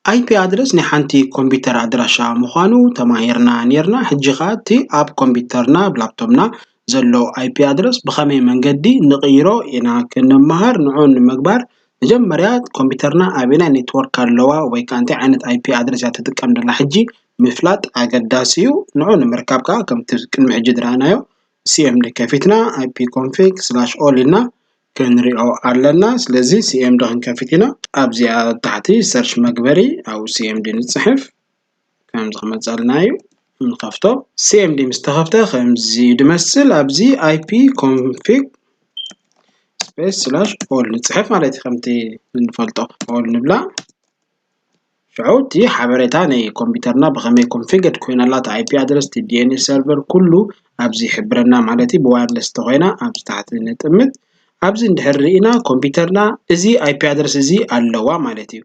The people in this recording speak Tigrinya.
IP ኣድረስ ናይ ሓንቲ ኮምፒውተር ኣድራሻ ምዃኑ ተማሂርና ነይርና። ሕጂ ኸኣ እቲ ኣብ ኮምፒውተርና፣ ኣብ ላፕቶፕና ዘሎ IP ኣድረስ ብኸመይ መንገዲ ንቕይሮ ኢና ክንመሃር። ንዑ ንምግባር መጀመርያ ኮምፒውተርና ኣበየናይ ኔትወርክ ኣለዋ ወይ ከኣ እንታይ ዓይነት IP ኣድረስ እያ ትጥቀም ዘላ ሕጂ ምፍላጥ ኣገዳሲ እዩ። ንዑ ንምርካብ ከኣ ከምቲ ቅድሚ ሕጂ ዝረኣናዮ CMD ከፊትና IP config slash all ኢልና ክንሪኦ ኣለና። ስለዚ CMD ክንከፍት ኢና። ኣብዚኣ ታሕቲ ሰርች መግበሪ ኣብኡ CMD ንጽሕፍ። ከምዚ ክመጸልና እዩ። ንኸፍቶ። CMD ምስ ተኸፍተ ከምዚ ድመስል። ኣብዚ IP config space slash all ንጽሕፍ ማለት እዩ። ከምቲ እንፈልጦ all ንብላ። ሽዑ እቲ ሓበሬታ ናይ ኮምፒውተርና ብኸመይ ኮንፊገርድ ኮይና ኣላ፣ እታ IP ኣድረስ፣ እቲ DNS ሰርቨር ኩሉ ኣብዚ ይሕብረና ማለት እዩ። ብዋየርለስ እንተኾይና ኣብዚ ታሕቲ ንጥምት። ኣብዚ እንድሕር ርኢና ኮምፒውተርና እዚ IP ኣድረስ እዚ ኣለዋ ማለት እዩ።